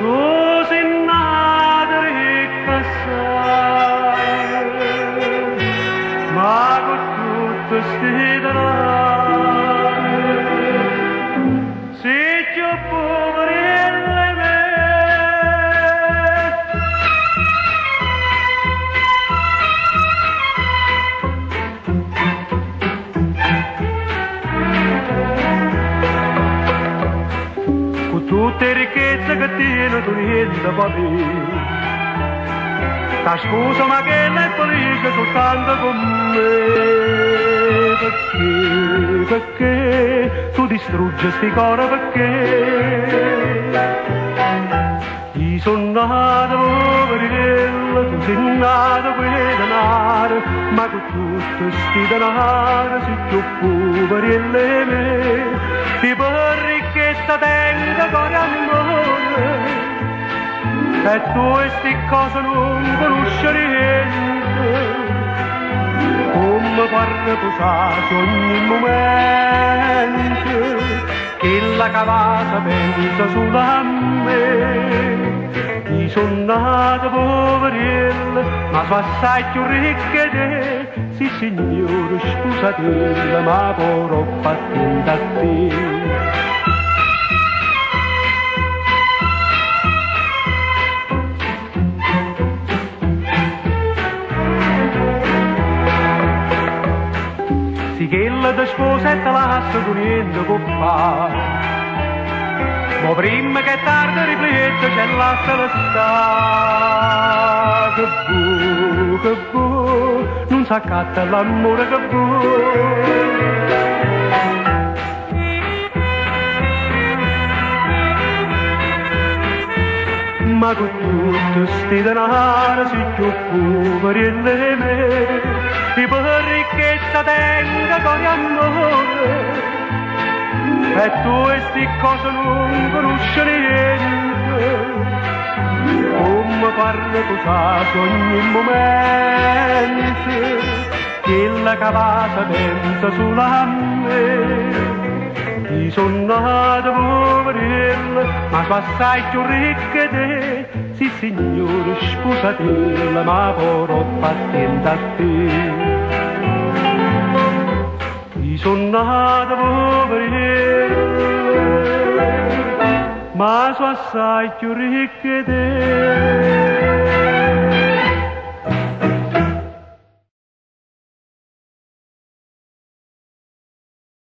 Tu si' nata ricca assaje, ma cu tutte 'sti denare si' cchiù puverella 'e me. Cu tutte 'e ricchezze che tiene tu niente può avè. T' 'a spusa ma chella è felice soltanto cu me. Pecché, pecché tu distrugge sti core pecché? I' so' nato puveriello, tu si' nato cu 'e denare, ma cu tutte sti denare si' cchiù puveriello 'e me. I' pe ricchezza tengo core e ammore, e tu 'e sti ccose nun cunusce niente. Comme parle tu sai ogni mumento, chella ca vasa pensa sulo a me. I' so' nato puveriello, ma so' assai cchiù ricco 'e te. Sì signore, spusatella, ma po' aropp' attiento a te. Si chella te sposa e te lassa tu niente può fa. Ma prima che è tardi riflette e lassala sta. Che vuò, che vuò, nun s'accatta l'ammore che vuò. Ma cu tutte sti denare si' cchiù puveriello 'e me. I' pe ricchezza tengo core e ammore, e tu 'e sti ccose nun cunusce niente. Comme parle tu sai ogni mumento, chella ca vasa pensa sulo a me. I' so' nato puveriello, ma so' assai cchiù ricco 'e te. Sì signore, spusatella, ma po' aropp' attiento a te. I' so' nato puveriello, ma so' assai cchiù ricco 'e te.